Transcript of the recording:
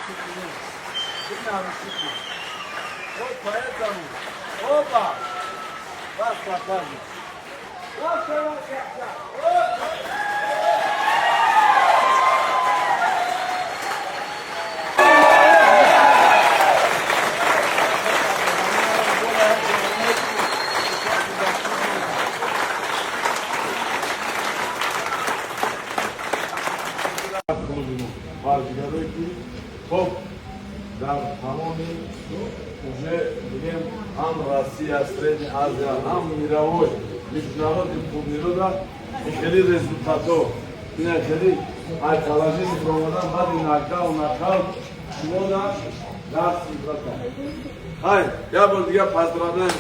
3 нарушителя. Вот поэтому оба вас покажут. Вот, вот, вот. Варзигарое, ки хоб дар тамоми уже бигем, ҳам Россия, Средняя Азия, ҳам мировой, международный турнирҳода хеле результатҳо, ина хеле ай положение баромадан баъди нокдаун, нокаут, шумода дарс ибрата. Ҳай, як бор дига поздравляем.